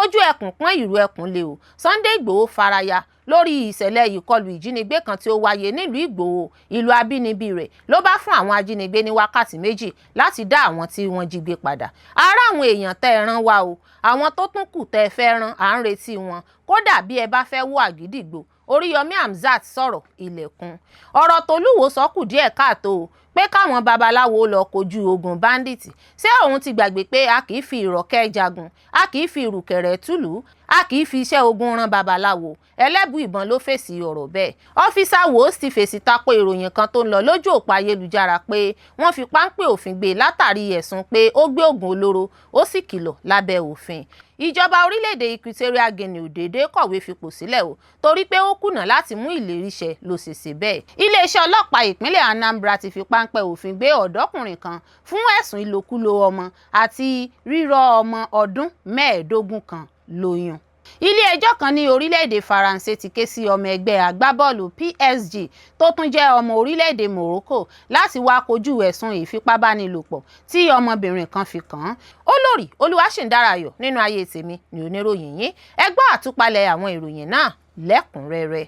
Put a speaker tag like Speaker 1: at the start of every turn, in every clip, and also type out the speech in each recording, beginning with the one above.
Speaker 1: Ojú ẹkùn pọ́n, ìrù ẹkùn lé o. Sunday Ìgbòho faraya lórí ìṣẹ̀lẹ̀ ìkọlù ìjínigbé kan tí ó wáyé nílùú Ìgbòho, ìlú abínibí rẹ̀, ló bá fún àwọn ajínigbé ní wákàtí 2 láti dá àwọn tí wọ́n jí gbé padà. Ará àwọn èèyàn tẹ́ ẹ rán wa o, àwọn tó tún kù tẹ́ ẹ fẹ́ rán, à ń retí wọn. Kódà bí ẹ bá fẹ́ wọ àgídìgbò. Oríyọmí Hamzat sọ̀rọ̀ ilẹ̀kùn. Ọ̀rọ̀ tolúwo sọ kù díẹ̀ káàtó o, pé káwọn babaláwo lọ kojú ogun bandit. Ṣé òun ti gbàgbé pé a kì í fi ìrọ̀kẹ́ jagun, a kì í fi ìrùkẹ̀rẹ̀ túlù, a kì í fi iṣẹ́ ogun ran babaláwo? Ẹlẹ́bù ìbọn ló fèsì ọ̀rọ̀ bẹ́ẹ̀. Ọ́fíìsà Wòs ti fèsì tako ìròyìn kan tó ń lọ lójú òpó ayélujára pé wọ́n fi páńpẹ́ òfin gbé látàrí ẹ̀sùn pé ó gbé oògùn olóró. Ó sì kìlọ̀ lábẹ́ òfin. Ìjọba orílẹ̀-èdè Equatorial Guinea ò déédéé kọ̀wé fipò sílẹ̀ o, torí pé ó kùnà láti mú ìlérí ṣẹ ló ṣe ṣe bẹ́ẹ̀. Iléeṣẹ́ ọlọ́pàá ìpínlẹ̀ Anambra ti fi páńpẹ́ òfin gbé ọ̀dọ́kùnrin kan fún ẹ̀sùn ìlòkulò ọmọ àti rírọ́ ọmọ ọdún 15 kan lóyún. Ilé-ẹjọ́ kan ní orílẹ̀-èdè Faransé ti ké sí ọmọ ẹgbẹ́ agbábọ́ọ̀lù PSG tó tún jẹ́ ọmọ orílẹ̀-èdè Morocco láti wá kojú ẹ̀sùn ìfipábánilòpọ̀ tí ọmọbìnrin kan fi kàn án. Olórí Olúwaṣìǹdárayọ̀ nínú ayé tèmi ní oníròyìn yín. Ẹ gbọ́ àtúpalẹ̀ àwọn ìròyìn náà lẹ́kùnrẹ́rẹ́.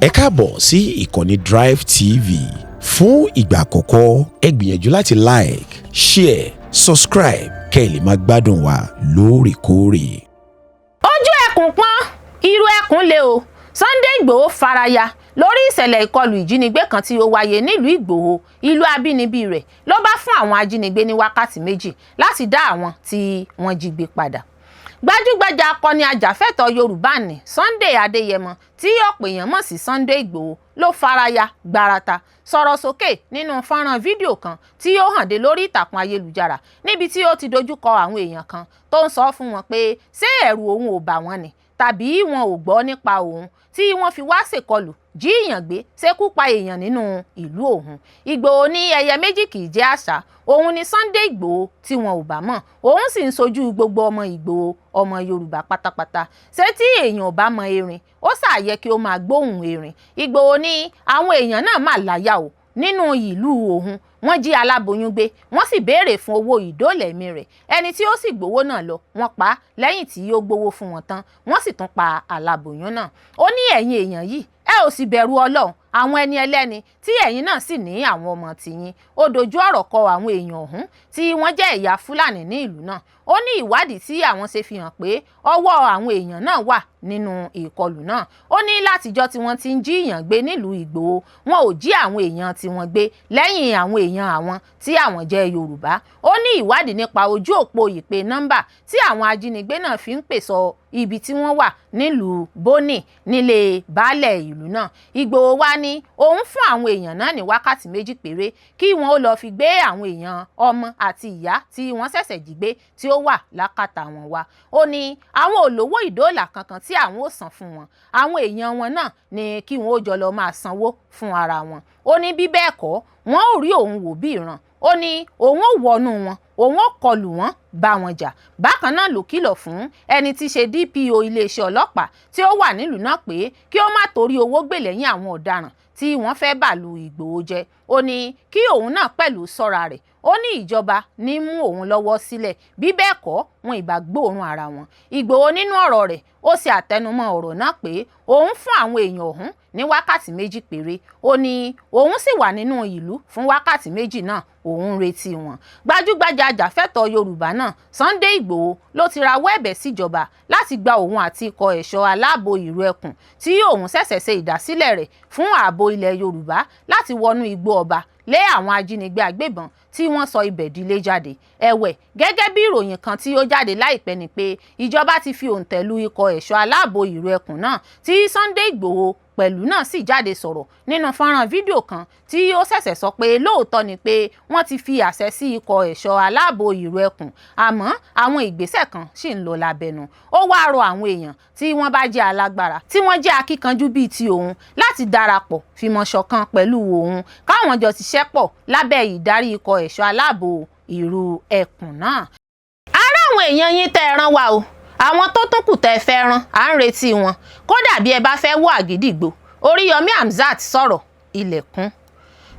Speaker 2: Ẹ káàbọ̀ sí ìkànnì Drive TV. Fún ìgbà àkọ́kọ́, ẹ gbìyànjú láti like, share, subscribe kẹ́ ẹ lè máa gbádùn wa lóòrèkóòrè.
Speaker 1: Ojú ẹkùn pọ́n, irú ẹkùn lé o. Sunday Ìgbòho faraya lórí ìṣẹ̀lẹ̀ ìkọlù ìjínigbé kan tí ó wáyé nílùú Ìgbòho, ìlú abínibí rẹ̀, ló bá fún àwọn ajínigbé ní wákàtí 2 láti dá àwọn tí wọ́n jí gbé padà. Gbajúgbajà akọni ajàfẹ́tọ̀ọ́ Yorùbá ní Sunday Adéyẹmọ, tí ọ̀pọ̀ èèyàn mọ̀ sí Sunday Ìgbòho, ló faraya gbarata sọ̀rọ̀ sókè nínú fọ́nrán fídíò kan tí ó hàn dé lórí ìtàkùn ayélujára, níbi tí ó ti dojúkọ àwọn èèyàn kan tó ń sọ fún wọn pé ṣé ẹ̀rù òun ò bà wọ́n ni, tàbí wọn ò gbọ́ nípa òun tí wọ́n fi wá ṣèkọlù, jí èèyàn gbé, ṣekú pa èèyàn nínú ìlú òun. Ìgbòho ní ẹyẹ méjì kì í jẹ́ àṣà. Òun ni Sunday Ìgbòho tí wọn ò bá mọ̀. Òun sì ń sojú gbogbo ọmọ Ìgbòho, ọmọ Yorùbá pátápátá. Ṣé tí èèyàn ò bá mọ erin, ó ṣàyẹ kí ó máa gbóhùn erin? Ìgbòho ní àwọn èèyàn náà mà láyà o. Nínú ìlú òun, wọ́n jí aláboyún gbé, wọ́n sì béèrè fún owó ìdóòlẹ̀mí rẹ̀. Ẹni tí ó sì gbowó náà lọ, wọ́n pa á lẹ́yìn tí ó gbowó fún wọn tán. Wọ́n sì tún pa aláboyún náà. Ó ní ẹ̀yin èèyàn yìí, ẹ ò sì bẹ̀rù Ọlọ́run. Àwọn ẹni ẹlẹ́ni tí ẹ̀yin náà sì ní àwọn ọmọ tìyín. Ó dojú ọ̀rọ̀ kọ àwọn èèyàn ọ̀hún tí wọ́n jẹ́ ẹ̀yà Fúlàní ní ìlú náà. Ó ní ìwádìí tí àwọn ṣe fi hàn pé ọwọ́ àwọn èèyàn náà wà nínú ìkọlù náà. Ó ní látijọ́ tí wọ́n ti ń jí èèyàn gbé nílùú Ìgbòho, wọn ò jí àwọn èèyàn tí wọ́n gbé lẹ́yìn àwọn èèyàn àwọn tí àwọn jẹ́ Yorùbá. Ó ní ìwádìí nípa ojú òpó ìpè nọ́mbà tí àwọn ajínigbé náà fi ń pè sọ ibi tí wọ́n wà nílùú Bónì, nílé baálẹ̀ ìlú náà. Ìgbòho wá ní òun fún àwọn èèyàn náà ní wákàtí 2 péré kí wọ́n ó lọ́ọ́ fi gbé àwọn èèyàn, ọmọ àti ìyá tí wọ́n ṣẹ̀ṣẹ̀ jí gbé tí ó wà lákàtà wọn wá. Ó ní àwọn ò lówó ìdóòlà kankan tí àwọn ò san fún wọn. Àwọn èèyàn wọn náà ní kí wọn ó jọ lọ máa sanwó fún ara wọn. Ó ní bí bẹ́ẹ̀ kọ́, wọn ò rí òun wò bí ìran. Ó ní òun ò wọnú wọn, òun ò kọlù wọn, bá wọn jà. Bákan náà ló kìlọ̀ fún ẹni tí í ṣe DPO iléeṣẹ́ ọlọ́pàá tí ó wà nílùú náà pé kí ó má torí owó gbè lẹ́yìn àwọn ọ̀daràn tí wọ́n fẹ́ bàlù Ìgbòho jẹ́. Ó ní kí òun náà pẹ̀lú sọ́ra rẹ̀. Ó ní ìjọba ní mú òun lọ́wọ́ sílẹ̀, bí bẹ́ẹ̀ kọ́, wọn ìbá gbóòórùn ara wọn. Ìgbòho nínú ọ̀rọ̀ rẹ̀, ó ṣe àtẹnumọ́ ọ̀rọ̀ náà pé òun fún àwọn èèyàn ọ̀hún ní wákàtí 2 péré. Ó ní òun sì wà nínú ìlú fún wákàtí 2 náà, òun ń retí wọn. Gbajúgbajà ajàfẹ́tọ̀ọ́ Yorùbá náà Sunday Ìgbòho ló ti rawọ́ ẹ̀bẹ̀ síjọba láti gba òun àti ikọ̀ ẹ̀ṣọ́ aláàbò ìlú ẹkùn tí òun ṣẹ̀ṣẹ̀ ṣe ìdásílẹ̀ rẹ̀ fún ààbò ilẹ̀ Yorùbá láti wọnú igbó ọba lé àwọn ajínigbé agbébọn tí wọ́n sọ ibẹ̀ dilé jáde. Ẹ̀wẹ̀, gẹ́gẹ́ bí ìròyìn kan tí ó jáde láìpẹ́ ni pé ìjọba ti fi òǹtẹ̀ lu ikọ̀ ẹ̀ṣọ́ aláàbò ìlú ẹkùn náà, tí Sunday Ìgbòho pẹ̀lú náà sì jáde sọ̀rọ̀ nínú fọ́nrán fídíò kan tí ó ṣẹ̀ṣẹ̀ sọ pé lóòótọ́ ni pé wọ́n ti fi àṣẹ sí ikọ̀ ẹ̀ṣọ́ aláàbò ìlú ẹkùn, àmọ́ àwọn ìgbésẹ̀ kan ṣì ń lọ lábẹ́nu. Ó wáá rọ àwọn èèyàn tí wọ́n bá jẹ́ alágbára, tí wọ́n jẹ́ akíkanjú bíi ti òun, láti darapọ̀ fìmọ̀ ṣọ̀kan pẹ̀lú òun, káwọn jọ ṣiṣẹ́ pọ̀ lábẹ́ ìdarí ikọ̀ ẹ̀ṣọ́ aláàbò ìlú ẹkùn náà. Ará àwọn èèyàn yín tẹ́ ẹ rán wa o, àwọn tó tún kù tẹ́ ẹ fẹ́ rán, à ń retí wọn. Kódà bí ẹ bá fẹ́ wọ àgídìgbò. Oríyọmí Hamzat sọ̀rọ̀ ilẹ̀kùn.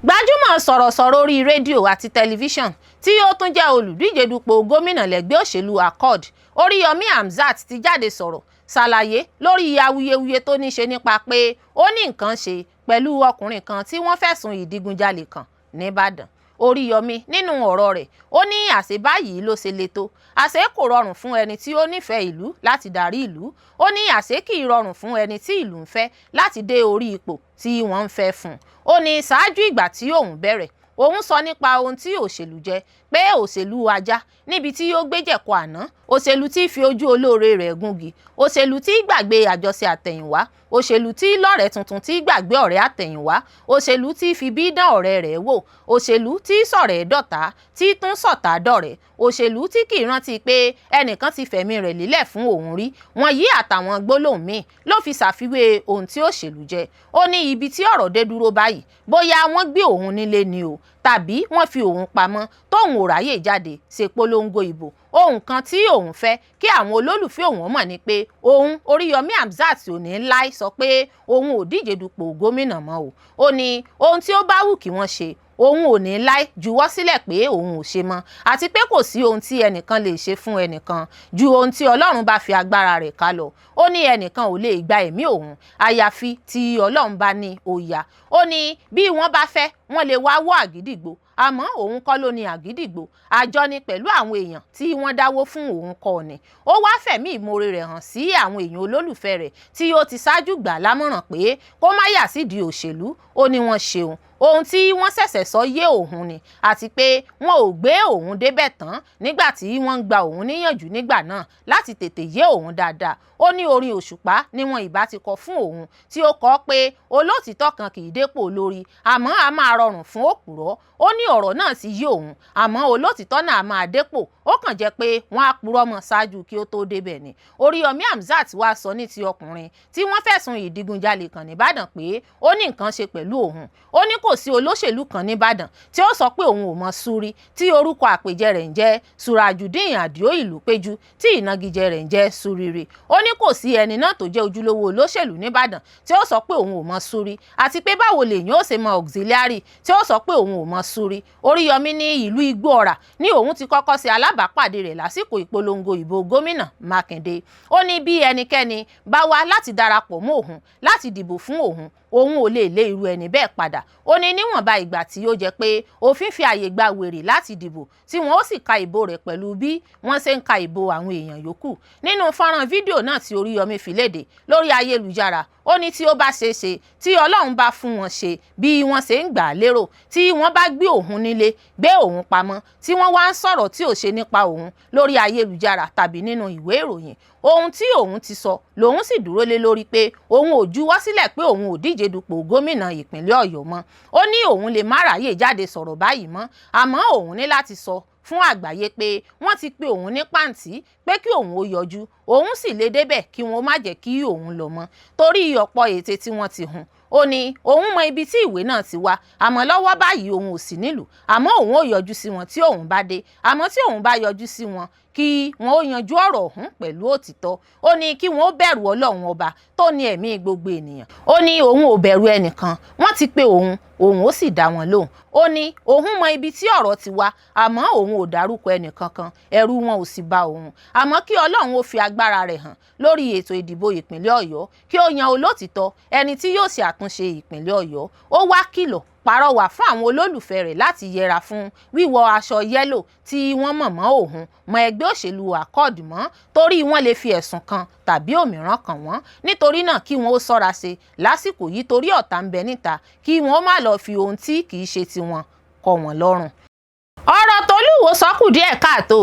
Speaker 1: Gbajúmọ̀ sọ̀rọ̀sọ̀rọ̀ orí rédíò àti tẹlifíṣàn tí Tí ó tún jẹ́ olùdíje dupò gómìnà lẹ́gbẹ́ òṣèlú Accord, Oríyọmí Hamzat, ti jáde sọ̀rọ̀ ṣàlàyé lórí awuyewuye tó ní ṣe nípa pé ó ní nǹkan ṣe pẹ̀lú ọkùnrin kan tí wọ́n fẹ̀sùn ìdígunjalè kàn nìbàdàn. Oríyọmí nínú ọ̀rọ̀ rẹ̀, ó ní àṣé báyìí ló ṣe le tó? Àṣé kò rọrùn fún ẹni tí ó nífẹ̀ẹ́ ìlú láti darí ìlú? Ó ní àṣé kì í rọrùn fún ẹni tí ìlú ń fẹ́ láti dé orí ipò tí wọ́n ń fẹ́ fún un? Ó ní ṣáájú ìgbà tí òun bẹ̀rẹ̀, òun sọ nípa ohun tí òṣèlú jẹ́, pé òṣèlú ajá níbi tí ó gbéjẹ̀kọ àná, òṣèlú tí fi ojú olóore rẹ̀ gúngi, òṣèlú tí gbàgbé àjọṣe àtẹ̀yìnwá, òṣèlú tí lọ́rẹ̀ẹ́ tuntun tí gbàgbé ọ̀rẹ́ àtẹ̀yìnwá, òṣèlú tí fi bí dán ọ̀rẹ́ rẹ̀ wò, òṣèlú tí sọ̀rẹ́ dọ̀tá, tí tún sọ̀tá dọ̀rẹ́, òṣèlú tí kì í rántí pé ẹnìkan ti fẹ̀mí rẹ̀ lélẹ̀ fún òun rí. Wọ̀nyí àtàwọn gbólóhùn míì ló fi ṣàfiwé ohun tí òṣèlú jẹ́. Ó ní ibi tí ọ̀rọ̀ dé dúró báyìí, bóyá wọ́n gbé òun nílé ni o, tàbí wọ́n fi òun pamọ́ tóun ò ráyè jáde ṣe polongo ìbò, ohun kan tí òun fẹ́ kí àwọn olólùfẹ́ òun mọ̀ ni pé òun Oríyọmí Hamzat ò ní láì sọ pé òun ò díje dupò gómìnà mọ́ o. Ó ní ohun tí ó bá wù kí wọ́n ṣe, òun ò ní láì juwọ́ sílẹ̀ pé òun ò ṣe mọ́, àti pé kò sí ohun tí ẹnìkan lè ṣe fún ẹnìkan ju ohun tí Ọlọ́run bá fi agbára rẹ̀ ká lọ. Ó ní ẹnìkan ò lè gba ẹ̀mí òun àyàfi tí Ọlọ́run bá ní ó yá. Ó ní bí wọ́n bá fẹ́, wọ́n lè wá wọ́ àgídìgbò, àmọ́ òun kọ́ ló ní àgídìgbò, àjọ ni pẹ̀lú àwọn èèyàn tí wọ́n dáwó fún òun kọ́ ni. Ó wá fẹ̀mí ìmoore rẹ̀ hàn sí àwọn èèyàn olólùfẹ́ rẹ̀ tí ó ti ṣáájú gbà lámọ̀ràn pé kó má yà sídìí òṣèlú. Ó ní wọ́n ṣeun, ohun tí wọ́n ṣẹ̀ṣẹ̀ sọ yé òun ni, àti pé wọn ò gbé òun débẹ̀ tán nígbà tí wọ́n ń gba òun níyànjú nígbà náà láti tètè yé òun dáadáa. Ó ní orin Òṣùpá ni wọn ìbá ti kọ fún òun, tí ó kọ pé olótìtọ́ kan kì í dépò lórí, àmọ́ a máa rọrùn fún òpùrọ́. Ó ní ọ̀rọ̀ náà ti yé òun, àmọ́ olótìtọ́ náà máa dépò, ó kàn jẹ́ pé wọ́n á purọ́ mọ́ ṣáájú kí ó tó débẹ̀ ni. Oríyọmí Hamzat wá sọ ní ti ọkùnrin tí wọ́n fẹ̀sùn ìdígunjalè kàn nìbàdàn pé ó ní nǹkan ṣe pẹ̀lú òun. Ó ní kò sí olóṣèlú kan nìbàdàn tí ó sọ pé òun ò mọ Súrí, tí orúkọ àpèjẹ rẹ̀ ń jẹ́ Surajudeen Àdìó Ìlú Péjú, tí ìnagijẹ rẹ̀ ń jẹ́ Súrírì. Ó ní kò sí ẹni náà tó jẹ́ ojúlówó olóṣèlú nìbàdàn tí ó sọ pé òun ò mọ Súrí, àti pé báwo lèèyàn ó ṣe mọ auxiliary tí ó sọ pé òun ò mọ Súrí. Oríyọmí ní ìlú Igbóọrà ní òun ti kọ́kọ́ ṣe alábàápàdé rẹ̀ lásìkò ìpolongo ìbò gómìnà Mákindé. Ó ní bí ẹnikẹ́ni bá wá láti darapọ̀ mọ́ òun láti dìbò fún òun, òun ò lè lé irú ẹni bẹ́ẹ̀ padà. Ó ní níwọ̀nba ìgbà tí ó jẹ́ pé òfin fi àyè gba wèrè láti dìbò, tí wọ́n ó sì ka ìbò rẹ̀ pẹ̀lú bí wọ́n ṣe ń ka ìbò àwọn èèyàn yòókù. Nínú fọ́nrán fídíò náà tí Oríyọmí fi léde lórí ayélujára, ó ní tí ó bá ṣeé ṣe, tí Ọlọ́run bá fún wọn ṣe bí wọ́n ṣe ń gbà á lérò, tí wọ́n bá gbé òun nílé, gbé òun pamọ́, tí wọ́n wá ń sọ̀rọ̀ tí ò ṣe nípa òun lórí ayélujára tàbí nínú ìwé ìròyìn, ohun tí òun ti sọ lòun sì dúró lé lórí, pé òun ò juwọ́ sílẹ̀ pé òun ò díje dupò gómìnà ìpínlẹ̀ Ọ̀yọ́ mọ́. Ó ní òun lè má ráyè jáde sọ̀rọ̀ báyìí mọ́, àmọ́ òun ní láti sọ fún àgbáyé pé wọ́n ti pe òun ní pàǹtí pé kí òun ó yọjú, òun sì lè débẹ̀ kí wọ́n má jẹ́ kí òun lọ mọ́ torí ọ̀pọ̀ ète tí wọ́n ti hun. Ó ní òun mọ ibi tí ìwé náà ti wá, àmọ́ lọ́wọ́ báyìí òun ò sí nílùú, àmọ́ òun ò yọjú sí wọn tí òun bá dé. Àmọ́ tí òun bá yọjú sí wọn, kí wọn ó yanjú ọ̀rọ̀ ọ̀hún pẹ̀lú òtítọ́. Ó ní kí wọn ó bẹ̀rù Ọlọ́run ọba tó ní ẹ̀mí gbogbo ènìyàn. Ó ní òun ò bẹ̀rù ẹnìkan, wọ́n ti pe òun, òun ó sì dá wọn lóhùn. Ó ní òun mọ ibi tí ọ̀rọ̀ ti wá, àmọ́ òun ò dárúkọ ẹnìkankan, ẹ̀rù wọn ò sì bà òun. Àmọ́ kí Ọlọ́run ó fi agbára rẹ̀ hàn lórí ètò ìdìbò ìpínlẹ̀ Ọ̀yọ́, kí ó yan olótìtọ́ ẹni tí yóò ṣe àtúnṣe ìpínlẹ̀ Ọ̀yọ́. Ó wá kìlọ̀ pàrọwà fún àwọn olólùfẹ́ rẹ̀ láti yẹra fún wíwọ aṣọ yẹ́lò tí wọ́n mọ̀ mọ́ òun mọ́ ẹgbẹ́ òṣèlú Accord mọ́, torí wọ́n lè fi ẹ̀sùn kan tàbí òmíràn kàn wọ́n. Nítorí náà, kí wọ́n ó ṣọ́ra ṣe lásìkò yìí, torí ọ̀tá ń bẹ níta, kí wọ́n má lọ fi ohun tí kì í ṣe tiwọn kọ́ wọn lọ́rùn. Ọ̀rọ̀ tólúwo sọ kù díẹ̀ káàtó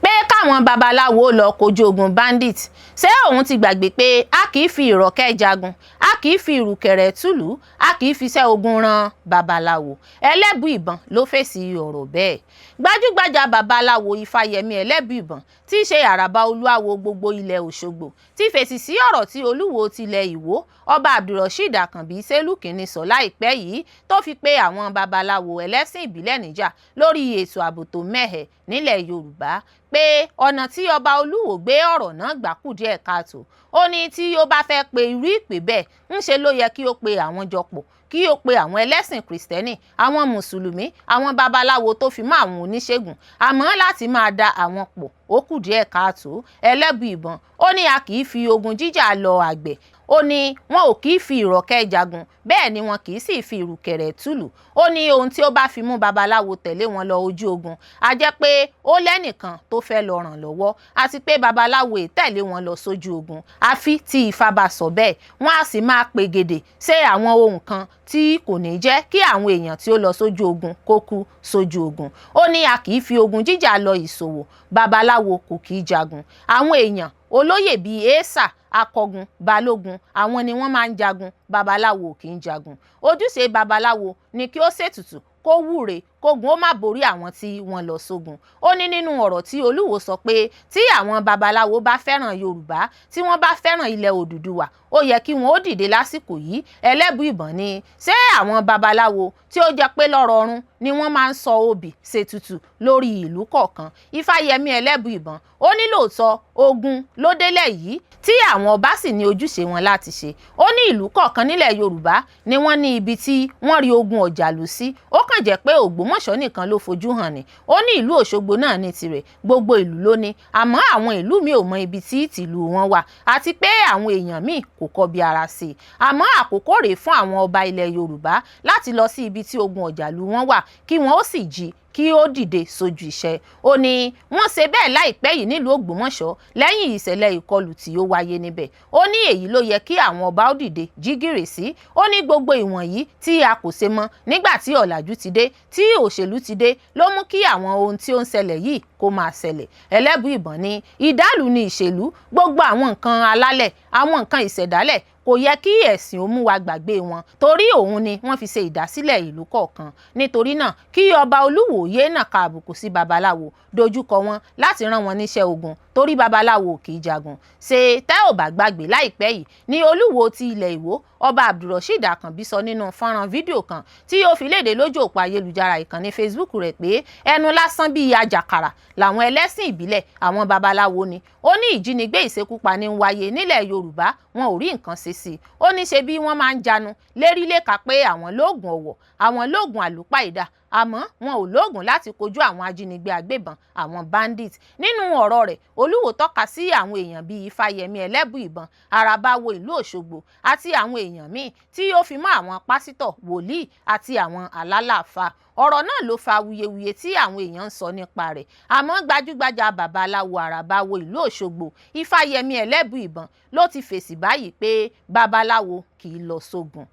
Speaker 1: pé káwọn babaláwo lọ kojú ogun bandit. Ṣé òun ti gbàgbé pé a kì í fi ìrọ̀kẹ́ jagun, a kì í fi ìrùkẹ̀rẹ̀ túlù, a kì í fiṣẹ́ ogun ran babaláwo? Ẹlẹ́bùíbọn ló fèsì ọ̀rọ̀ bẹ́ẹ̀. Gbajúgbajà babaláwo Ifáyẹmí Ẹlẹ́bùíbọn, tí í ṣe àràbà olúwawo gbogbo ilẹ̀ Òṣogbo, ti fèsì sí ọ̀rọ̀ tí olúwo tilẹ̀ Ìwó, Ọba Abdulrasheed Àkànbí Sẹ́lúkìnní, sọ láìpẹ́ yìí, tó fi pé àwọn babaláwo ẹlẹ́sìn ìbílẹ̀ níjà lórí ètò ààbò tó mẹ́hẹ̀ nílẹ̀ Yorùbá, pé ọ̀nà tí ọba olúwo gbé ọ̀rọ̀ náà gbà kù díẹ̀ káàtó. Ó ní tí ó bá fẹ́ pe irú ìpè bẹ́ẹ̀, ńṣe ló yẹ kí ó pe àwọn jọ pọ̀. Kí ó pe àwọn ẹlẹ́sìn Kìrìsìtẹ́nì, àwọn Mùsùlùmí, àwọn babaláwo tó fi mọ́ àwọn oníṣègùn, àmọ́ láti máa da àwọn pọ̀, ó kù díẹ̀ káàtó. Ẹlẹ́buìbọn ó ní a kì í fi ogun jíjà lọ àgbẹ̀. Ó ní wọn ò kì í fi ìrọ̀kẹ́ jagun, bẹ́ẹ̀ ni wọn kì í sì fi ìrùkẹ̀rẹ̀ túlù. Ó ní ohun tí ó bá fi mú babaláwo tẹ̀lé wọn lọ ojú ogun, a jẹ́ pé ó lẹ́nìkan tó fẹ́ lọ ràn lọ́wọ́, àti pé babaláwo è tẹ̀lé wọn lọ sójú ogun àfi tí Ifá bá sọ bẹ́ẹ̀. Wọ́n á sì máa pègèdè ṣe àwọn ohun kan tí kò ní jẹ́ kí àwọn èèyàn tí ó lọ sójú ogun kó kú sójú ogun. Ó ní a kì í fi ogun jíjà lọ ìṣòwò, babaláwo kò kì í jagun. Àwọn èèyàn olóyè bíi èèṣà, akọgun, balógun, àwọn ni wọ́n máa ń jagun, babaláwo kì í jagun. Ojúṣe babaláwo ni kí ó ṣètùtù, kó wúre kógun ó má borí àwọn tí wọ́n lọ sógun. Ó ní nínú ọ̀rọ̀ tí Olúwo sọ pé tí àwọn babaláwo bá fẹ́ràn Yorùbá, tí wọ́n bá fẹ́ràn ilẹ̀ Odùduwà, ó yẹ kí wọ́n ó dìde lásìkò yìí. Ẹlẹ́buìbọn ni ṣé àwọn babaláwo tí ó jẹ́ pé lọ́rọ̀ọ̀run ni wọ́n máa ń sọ obì ṣètùtù lórí ìlú kọ̀ọ̀kan. Ifáyẹmí Ẹlẹ́buìbọn ó ní lóòótọ́ ogun ló délẹ̀ yìí, tí àwọn ọba sì ní ojúṣe wọn láti ṣe. Ó ní ìlú kọ̀ọ̀kan nílẹ̀ Yorùbá ni wọ́n ní ibi tí wọ́n rí ogun ọ̀jàlú sí, ó kàn jẹ́ pé Ògbómọ̀ṣọ́ nìkan ló fojú hàn ní. Ó ní ìlú Òṣogbo náà ní tirẹ̀, gbogbo ìlú ló ní, àmọ́ àwọn ìlú mi ò mọ ibi tí tìlú wọn wà, àti pé àwọn èèyàn míì kò kọbi ara sí i. Àmọ́ àkókò rèé fún àwọn ọba ilẹ̀ Yorùbá láti lọ sí ibi tí ogun ọ̀jàlú wọn wà, kí wọ́n ó sì jí kí ó dìde sójú iṣẹ́. Ó ní wọ́n ṣe bẹ́ẹ̀ láìpẹ́ yìí nílùú Ògbómọ̀ṣọ́ lẹ́yìn ìṣẹ̀lẹ̀ ìkọlù tí ó wáyé níbẹ̀. Ó ní èyí ló yẹ kí àwọn ọba ó dìde jígìrì sí. Ó ní gbogbo ìwọ̀nyí tí a kò ṣe mọ́ nígbà tí ọ̀làjú ti dé, tí òṣèlú ti dé, ló mú kí àwọn ohun tí ó ń ṣẹlẹ̀ yìí kó máa ṣẹlẹ̀. Ẹlẹ́buìbọn ní ìdálù ni ìṣèlú, gbogbo àwọn nǹkan alálẹ̀, àwọn nǹkan ìṣẹ̀dálẹ̀, kò yẹ kí ẹ̀sìn ó mú wa gbàgbé wọn, torí òun ni wọ́n fi ṣe ìdásílẹ̀ ìlú kọ̀ọ̀kan. Nítorí náà, kí ọba Olúwo yéé nàka àbùkù sí babaláwo, dojúkọ wọn láti rán wọn níṣẹ́ ogun, torí babaláwo kì í jagun. Ṣe tẹ́ ò bá gbàgbé, láìpẹ́ yìí ní Olúwo ti ilẹ̀ Ìwó, Ọba Abdulrasheed Àkànbí, sọ nínú fọ́nrán fídíò kan tí ó fi léde lójú òpó ayélujára ìkànnì Facebook rẹ̀ pé ẹnu lásán bíi àjàkàrà làwọn ẹlẹ́sìn ìbílẹ̀, àwọn babaláwo ni. Ó ní ìjínigbé, ìṣekúpani ń wáyé nílẹ̀ Yorùbá, wọn ò rí nǹkan ṣe sí i. Ó ní ṣe bí wọ́n máa ń janu lérílẹ̀ka pé àwọn lóògùn ọ̀wọ̀, àwọn lóògùn àlùpàídà, àmọ́ wọn ò lóògùn láti kojú àwọn ajínigbé agbébọn, àwọn bandit. Nínú ọ̀rọ̀ rẹ̀, Olúwo tọ́ka sí àwọn èèyàn bíi Ifáyẹmí Ẹlẹ́buìbọn, Àràbáwo ìlú Òṣogbo, àti àwọn èèyàn míì tí ó fi mọ́ àwọn pásítọ̀, wòlíì àti àwọn alálàáfáà. Ọ̀rọ̀ náà ló fa awuyewuye tí àwọn èèyàn ń sọ nípa rẹ̀. Àmọ́ gbajúgbajà babaláwo Àràbáwo ìlú Òṣogbo, Ifáyẹmí Ẹlẹ́buìbọn, ló ti fèsì báyìí pé babaláwo kì í lọ sógun.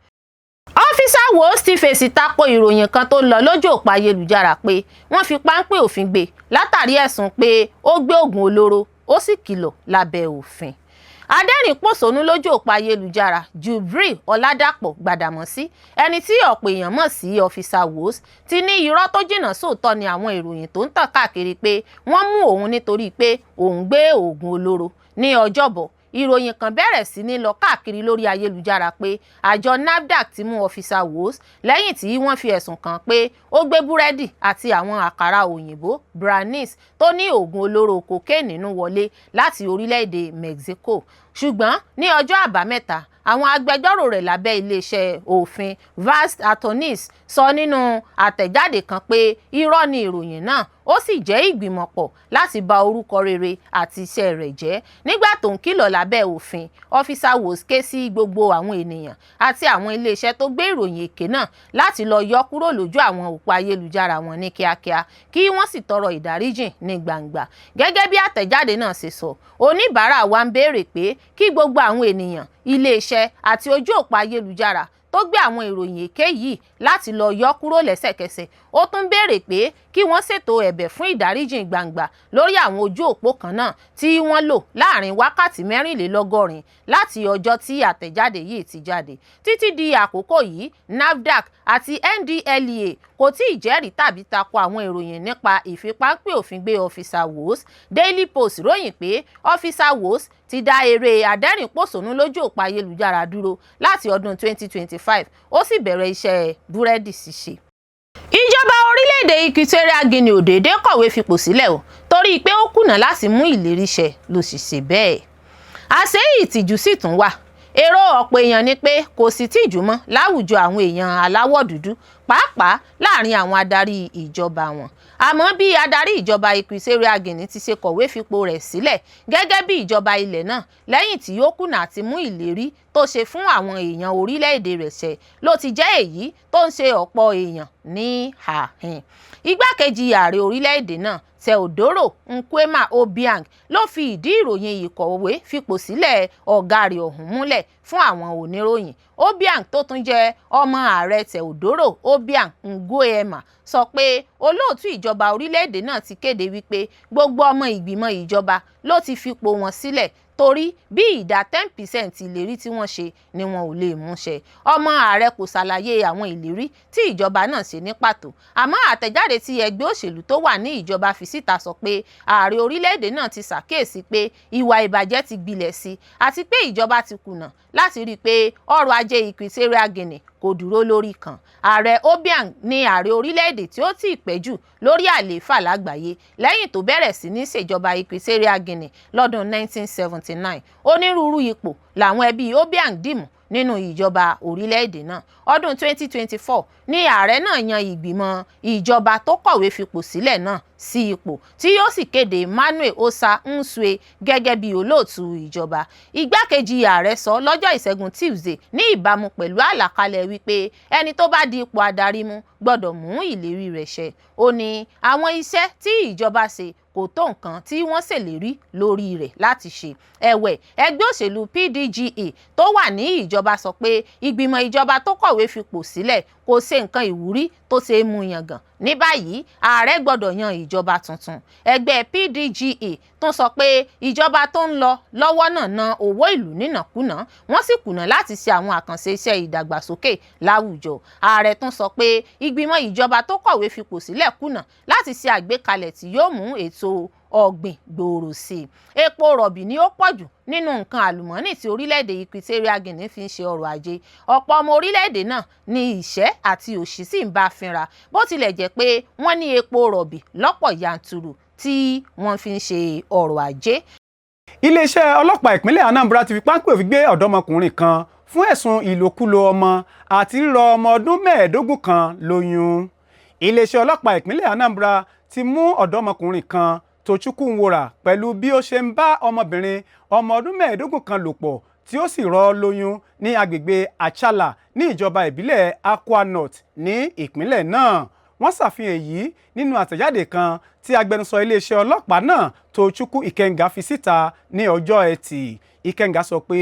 Speaker 1: Officer Wos ti fèsì tako ìròyìn kan tó ń lọ lójú òpó ayélujára pé wọ́n fi páńpẹ́ òfin gbé látàrí ẹ̀sùn pé ó gbé oògùn olóró, ó sì kìlọ̀ lábẹ́ òfin. Adẹ́rìn-pọ̀ṣónú lójú òpó ayélujára Jubril Ọ̀làdàpọ̀ Gbàdàmọ́sí, ẹni tí ọ̀pọ̀ èèyàn mọ̀ sí Officer Wos, ti ní irọ́ tó jìnnà sóòótọ́ ni àwọn ìròyìn tó ń tàn káàkiri pé wọ́n mú òun nítorí pé òun gbé oògùn olóró. Ní Ọjọ́bọ̀, ìròyìn kan bẹ̀rẹ̀ sí ní lọ káàkiri lórí ayélujára pé àjọ NAFDAC ti mú Officer Wos lẹ́yìn tí wọ́n fi ẹ̀sùn kàn pé ó gbé búrẹ́dì àti àwọn àkàrà òyìnbó brownies tó ní oògùn olóró cocaine nínú wọlé láti orílẹ̀-èdè Mexico. Ṣùgbọ́n ní ọjọ́ Àbámẹ́ta, àwọn agbẹjọ́rò rẹ̀ lábẹ́ iléeṣẹ́ òfin Vast Attorneys sọ nínú àtẹ̀jáde kan pé irọ́ ni ìròyìn náà, ó sì jẹ́ ìgbìmọ̀pọ̀ láti ba orúkọ rere àti iṣẹ́ rẹ̀ jẹ́. Nígbà tó ń kìlọ̀ lábẹ́ òfin, Officer Wos ké sí gbogbo àwọn ènìyàn àti àwọn iléeṣẹ́ tó gbé ìròyìn èké náà láti lọ yọ kúrò lójú àwọn òpó ayélujára wọn ní kíákíá, kí wọ́n sì tọrọ ìdáríjìn ní gbangba. Gẹ́gẹ́ bí àtẹ̀jáde náà ṣe sọ, oníbàárà wa ń béèrè pé kí gbogbo àwọn ènìyàn, iléeṣẹ́ àti ojú òpó ayélujára tó gbé àwọn ìròyìn èké yìí láti lọ yọ kúrò lẹ́sẹ̀kẹsẹ̀. Ó tún béèrè pé kí wọ́n ṣètò ẹ̀bẹ̀ fún ìdáríjìn gbangba lórí àwọn ojú òpó kan náà tí wọ́n lò láàrin wákàtí 84 láti ọjọ́ tí àtẹ̀jáde yìí ti jáde. Títí di àkókò yìí, NAFDAC àti NDLEA kò tí ì jẹ́rìí tàbí tako àwọn ìròyìn nípa ìfipáńpẹ́ òfin gbé Officer Wos. Daily Post ròyìn pé Officer Wos ti dá eré adẹ́rìn-pọ̀ṣónú lójú òpó ayélujára dúró láti ọdún 2025, ó sì bẹ̀rẹ̀ iṣẹ́ búrẹ́dì ṣíṣe. Ìjọba orílẹ̀-èdè Equatorial Guinea ò déédé kọ̀wé fipò sílẹ̀ o, torí pé ó kùnà láti mú ìlérí ṣẹ ló sì ṣe bẹ́ẹ̀. Àṣé ìtìjú sì tún wà. Èrò ọ̀pọ̀ èèyàn ni pé kò sí tìjú mọ́ láwùjọ àwọn èèyàn aláwọ̀ dúdú, pàápàá láàrin àwọn adarí ìjọba wọn. Àmọ́ bí adarí ìjọba Equatorial Guinea ti ṣe kọ̀wé fipò rẹ̀ sílẹ̀ gẹ́gẹ́ bí ìjọba ilẹ̀ náà lẹ́yìn tí ó kùnà àti mú ìlérí tó ṣe fún àwọn èèyàn orílẹ̀-èdè rẹ̀ ṣẹ ló ti jẹ́ èyí tó ń ṣe ọ̀pọ̀ èèyàn ní àhín. Igbákejì ààrẹ orílẹ̀-èdè náà, Teodoro Nguema Obiang, ló fi ìdí ìròyìn ìkọ̀wé fipò sílẹ̀ ọ̀gá rẹ̀ ọ̀hún múlẹ̀ fún àwọn oníròyìn. Obiang, tó tún jẹ́ ọmọ ààrẹ Teodoro Obiang Nguema, sọ pé olóòtú ìjọba orílẹ̀-èdè náà ti kéde wípé gbogbo ọmọ ìgbìmọ̀ ìjọba ló ti fipò wọn sílẹ̀ torí bí ìdá 10% ìlérí tí wọ́n ṣe ni wọn ò lè mú ṣẹ. Ọmọ ààrẹ kò ṣàlàyé àwọn ìlérí tí ìjọba náà ṣe ní pàtó, àmọ́ àtẹ̀jáde tí ẹgbẹ́ òṣèlú tó wà ní ìjọba fi síta sọ pé ààrẹ orílẹ̀-èdè náà ti ṣàkíyèsí pé ìwà ìbàjẹ́ ti gbilẹ̀ sí àti pé ìjọba ti kùnà láti rí i pé ọrọ̀ ajé Equatorial Guinea kò dúró lórí kan. Ààrẹ Obiang ní ààrẹ orílẹ̀-èdè tí ó ti pẹ́ jù lórí àlééfà lágbàáyé lẹ́yìn tó bẹ̀rẹ̀ sí ní ṣèjọba Equatorial Guinea lọ́dún 1979. Onírúurú ipò làwọn ẹbí Obiang dìmú nínú ìjọba orílẹ̀-èdè náà. Ọdún 2024 ní ààrẹ náà yan ìgbìmọ̀ ìjọba tó kọ̀wé fipò sílẹ̀ náà sí ipò, tí yóò sì kéde Manuel Osa Nsue gẹ́gẹ́ bí olóòtú ìjọba. Igbákejì ààrẹ sọ lọ́jọ́ Ìṣẹ́gun Tuesday ní ìbámu pẹ̀lú àlàkalẹ̀ wípé ẹni tó bá di ipò adarí mú gbọ́dọ̀ mú ìlérí rẹ̀ ṣẹ. Ó ní àwọn iṣẹ́ tí ìjọba ṣe kò tó nǹkan tí wọ́n ṣèlérí lórí rẹ̀ láti ṣe. Ẹ̀wẹ̀, ẹgbẹ́ òṣèlú PDGE tó wà ní ìjọba sọ pé ìgbìmọ̀ ìjọba tó kọ̀wé fipò sílẹ̀ kò ṣe nǹkan ìwúrí tó ṣe é mú yangàn. Ní báyìí, ààrẹ gbọ́dọ̀ yan ìjọba tuntun. Ẹgbẹ́ PDGE tún sọ pé ìjọba tó ń lọ lọ́wọ́ náà ná owó ìlú nínàkúnà, wọ́n sì kùnà láti ṣe àwọn àkànṣe iṣẹ́ ìdàgbàsókè láwùjọ. Ààrẹ tún sọ pé ìgbìmọ̀ ìjọba tó kọ̀wé fipò sílẹ̀ kùnà láti ṣe àgbékalẹ̀ tí yóò mú ètò ọ̀gbìn gbòòrò sí i. Epo rọ̀bì ni ó pọ̀jù nínú nǹkan àlùmọ́ọ́nì tí orílẹ̀-èdè Equatorial Guinea fi ń ṣe ọrọ̀ ajé. Ọ̀pọ̀ ọmọ orílẹ̀-èdè náà ní ìṣẹ́ àti òṣì sì ń bá fínra, bó tilẹ̀ jẹ́ pé wọ́n ní epo rọ̀bì lọ́pọ̀ yanturu tí wọ́n fi ń ṣe ọrọ̀ ajé.
Speaker 3: Iléeṣẹ́ ọlọ́pàá ìpínlẹ̀ Anambra ti fi páńpẹ́ òfin gbé ọ̀dọ́mọkùnrin kan fún ẹ̀sùn ìlòkulò ọmọ àti rírọ ọmọ ọdún 15 kan lóyún. Iléeṣẹ́ ọlọ́pàá ìpínlẹ̀ Anambra ti mú ọ̀dọ́mọkùnrin kan, Tochukwu Nwora, pẹ̀lú bí ó ṣe ń bá ọmọbìnrin ọmọ ọdún 15 kan lò pọ̀ tí ó sì rọ́ lóyún ní agbègbè Achala ní ìjọba ìbílẹ̀ Akwa North ní ìpínlẹ̀ náà. Wọ́n ṣàfihàn èyí nínú àtẹ̀jáde kan tí agbẹnusọ iléeṣẹ́ ọlọ́pàá náà, Tochukwu Ikenga, fi síta ní ọjọ́ Ẹtì. Ikenga sọ pé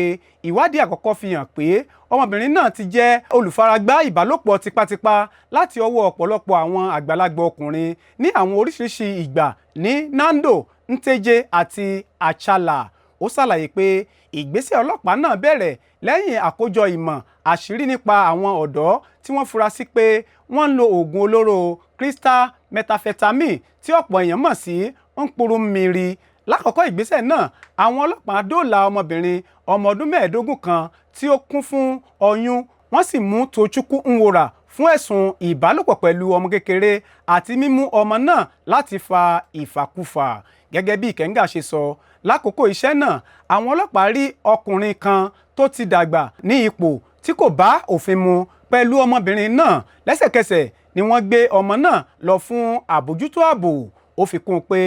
Speaker 3: ìwádìí àkọ́kọ́ fi hàn pé ọmọbìnrin náà ti jẹ́ olùfaragbá ìbálòpọ̀ tipátipá láti ọwọ́ ọ̀pọ̀lọpọ̀ àwọn àgbàlagbà ọkùnrin ní àwọn oríṣiríṣi ìgbà ní Nando, Nteje àti Achala. Ó ṣàlàyé pé ìgbésẹ̀ ọlọ́pàá náà bẹ̀rẹ̀ lẹ́yìn àkójọ ìmọ̀ àṣírí nípa àwọn ọ̀dọ́ tí wọ́n fura sí pé wọ́n ń lo oògùn olóró crystal methamphetamine tí ọ̀pọ̀ èèyàn mọ̀ sí mkpụrụ mmiri. Lákọ̀ọ́kọ́ ìgbésẹ̀ náà, àwọn ọlọ́pàá dóòlà ọmọbìnrin ọmọ ọdún 15 kan tí ó kún fún ọyún, wọ́n sì mú Tochukwu Nwora fún ẹ̀sùn ìbálòpọ̀ pẹ̀lú ọmọ kékeré àti mímú ọmọ náà láti fa ìfàkúfà. Gẹ́gẹ́ bí Ikenga ṣe sọ, lákòókò iṣẹ́ náà, àwọn ọlọ́pàá rí ọkùnrin kan tó ti dàgbà ní ipò tí kò bá òfin mu pẹ̀lú ọmọbìnrin náà. Lẹ́sẹ̀kẹsẹ̀ ni wọ́n gbé ọmọ náà lọ fún àbójútó ààbò. Ó fi kún un pé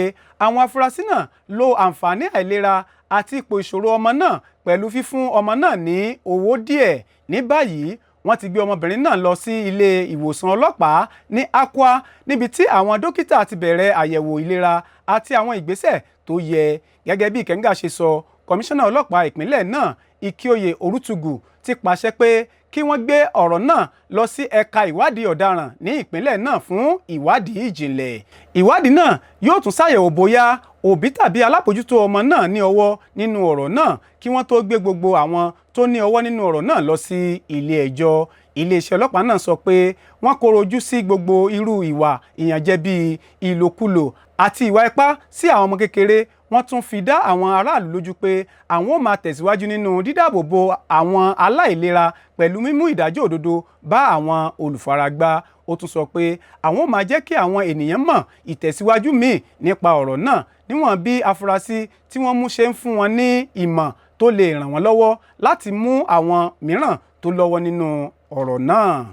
Speaker 3: àwọn afurasí náà lo àǹfààní àìlera àti ipò ìṣòro ọmọ náà pẹ̀lú fífún ọmọ náà ní owó díẹ̀. Ní báyìí, wọ́n ti gbé ọmọbìnrin náà lọ sí ilé ìwòsàn ọlọ́pàá ní Akwa, níbi tí àwọn dókítà ti bẹ̀rẹ̀ àyẹ̀wò ìlera àti àwọn ìgbésẹ̀ tó yẹ. Gẹ́gẹ́ bí Ikenga ṣe sọ, kọmíṣánná ọlọ́pàá ìpínlẹ̀ náà, Ikioye Orutugu, ti pàṣẹ pé kí wọ́n gbé ọ̀rọ̀ náà lọ sí ẹ̀ka ìwádìí ọ̀daràn ní ìpínlẹ̀ náà fún ìwádìí ìjìnlẹ̀. Ìwádìí náà yóò tún ṣàyẹ̀wò bóyá òbí tàbí alábòójútó ọmọ náà ní ọwọ́ nínú ọ̀rọ̀ náà kí wọ́n tó gbé gbogbo àwọn tó ní ọwọ́ nínú ọ̀rọ̀ náà lọ sí ilé ẹjọ́. Iléeṣẹ́ ọlọ́pàá náà sọ pé wọ́n kọ̀rọ̀ ojú sí gbogbo irú ìwà ìyànjẹ bíi ìlòkulò àti ìwà ipá sí àwọn ọmọ kékeré. Wọ́n tún fi dá àwọn aráàlú lójú pé àwọn ó máa tẹ̀síwájú nínú dídáàbòbò àwọn aláìlera pẹ̀lú mímú ìdájọ́ òdodo bá àwọn olùfaragbá. Ó tún sọ pé àwọn ó máa jẹ́ kí àwọn ènìyàn mọ̀ ìtẹ̀síwájú míì nípa ọ̀rọ̀ náà níwọ̀n bí afurasí tí wọ́n mú ṣe ń fún wọn ní ìmọ̀. tó lè ràn wọ́n lọ́wọ́ láti mú àwọn mìíràn tó lọ́wọ́ nínú ọ̀rọ̀ náà.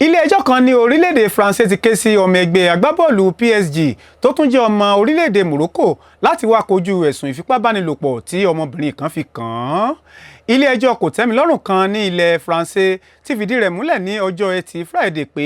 Speaker 3: Ilé-ẹjọ́ kan ní orílẹ̀-èdè France ti ké sí ọmọ ẹgbẹ́ agbábọ́ọ̀lù PSG tó tún jẹ́ ọmọ orílẹ̀-èdè Morocco láti wá kojú ẹ̀sùn ìfipábánilòpọ̀ tí ọmọbìnrin kan fi kàn án. Ilé-ẹjọ́ kòtẹ́milọ́rùn kan ní ilẹ̀ France ti fìdí rẹ̀ múlẹ̀ ní ọjọ́ Ẹtì Friday pé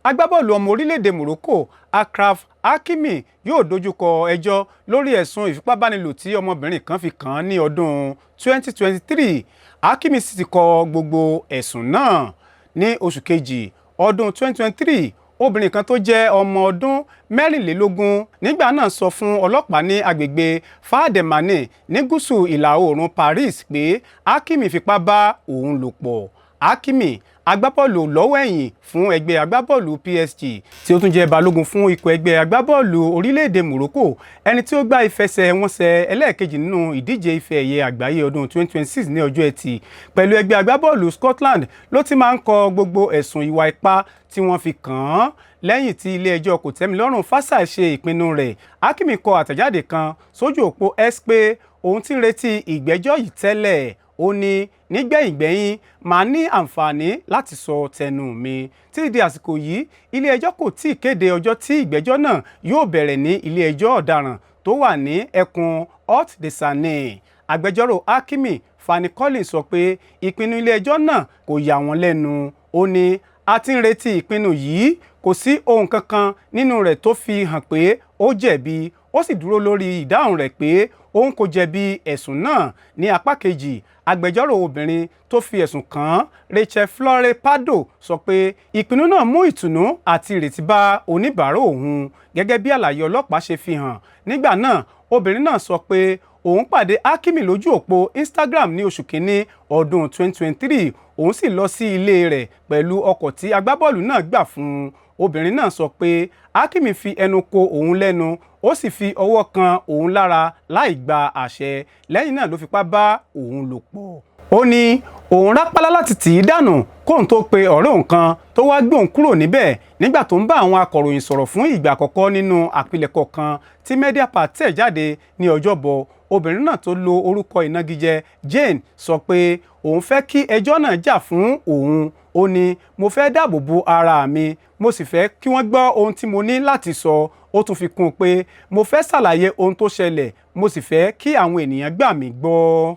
Speaker 3: agbábọ́ọ̀lù ọmọ orílẹ̀-èdè Morocco Achraf Hakimi yóò dojúkọ ẹjọ́ lórí ẹ̀sùn ìfipábánilò tí ọmọbìnrin kan fi kàn án ní ọdún 2023. Hakimi sì ti kọ gbogbo ẹ̀sùn náà. Ní oṣù kejì ọdún 2023, obìnrin kan tó jẹ́ ọmọ ọdún 24 nígbà náà sọ fún ọlọ́pàá ní agbègbè Val-de-Marne ní gúúsù ìlà oòrùn Paris pé Hakimi fipá bá òun lò pọ̀. Hakimi, agbábọ́ọ̀lù lọ́wọ́ ẹ̀yìn fún ẹgbẹ́ agbábọ́ọ̀lù PSG tí ó tún jẹ́ balógun fún ikọ̀ ẹgbẹ́ agbábọ́ọ̀lù orílẹ̀-èdè Morocco, ẹni tí ó gbá ìfẹsẹ̀wọnsẹ̀ ẹlẹ́ẹ̀kejì nínú ìdíje ife ẹ̀yẹ àgbáyé ọdún 2026 ní ọjọ́ Ẹtì pẹ̀lú ẹgbẹ́ agbábọ́ọ̀lù Scotland, ló ti máa ń kọ gbogbo ẹ̀sùn ìwà ipá tí wọ́n fi kàn án. Lẹ́yìn tí ilé-ẹjọ́ kòtẹ́milọ́rùn Versailles ṣe ìpinnu rẹ̀, Hakimi kọ àtẹ̀jáde kan sójú òpó X pé òun ti ń retí ìgbẹ́jọ́ yìí tẹ́lẹ̀. Ó ní, "Nígbẹ̀yìngbẹ́yín, màá ní àǹfààní láti sọ tẹnu mi." Títí di àsìkò yìí, ilé-ẹjọ́ kò tí ì kéde ọjọ́ tí ìgbẹ́jọ́ náà yóò bẹ̀rẹ̀ ní ilé-ẹjọ́ ọ̀daràn tó wà ní ẹkùn Hauts-de-Seine. Agbẹjọ́rò Hakimi, Fanny Collin, sọ pé ìpinnu ilé-ẹjọ́ náà kò yà wọ́n lẹ́nu. Ó ní, "A ti ń retí ìpinnu yìí. Kò sí ohun kankan nínú rẹ̀ tó fi hàn pé ó jẹ̀bi." Ó sì dúró lórí ìdáhùn rẹ̀ pé òun kò jẹ̀bi ẹ̀sùn náà. Ní apá kejì, agbẹjọ́rò obìnrin tó fi ẹ̀sùn kàn án, Rachel Flore Pardo, sọ pé ìpinnu náà mú ìtùnú àti ìrètí bá oníbàárà òun. Gẹ́gẹ́ bí àlàyé ọlọ́pàá ṣe fi hàn nígbà náà, obìnrin náà sọ pé òun pàdé Hakimi lójú òpó Instagram ní oṣù kínní ọdún 2023, òun sì lọ sí ilé rẹ̀ pẹ̀lú ọkọ̀ tí agbábọ́ọ̀lù náà gbà fún un. Obìnrin náà sọ pé Hakimi fi ẹnu ko òun lẹ́nu, ó sì fi ọwọ́ kan òun lára láì gba àṣẹ. Lẹ́yìn náà ló fipá bá òun lò pọ̀. Ó ní òun rápálá láti tì í dànù kóun tó pe ọ̀rẹ́ òun kan tó wá gbé òun kúrò níbẹ̀. Nígbà tó ń bá àwọn akọ̀ròyìn sọ̀rọ̀ fún ìgbà àkọ́kọ́ nínú àpilẹ̀kọ kan tí Mediapart tẹ̀ jáde ní Ọjọ́bọ̀, obìnrin náà tó lo orúkọ ìnagijẹ Jane sọ pé òun fẹ́ kí ẹjọ́ náà jà fún òun. Ó ní, "Mo fẹ́ dáàbò bo ara mi, mo sì fẹ́ kí wọ́n gbọ́ ohun tí mo ní láti sọ." Ó tún fi kún un pé, "Mo fẹ́ ṣàlàyé ohun tó ṣẹlẹ̀, mo sì fẹ́ kí àwọn ènìyàn gbà mí gbọ́."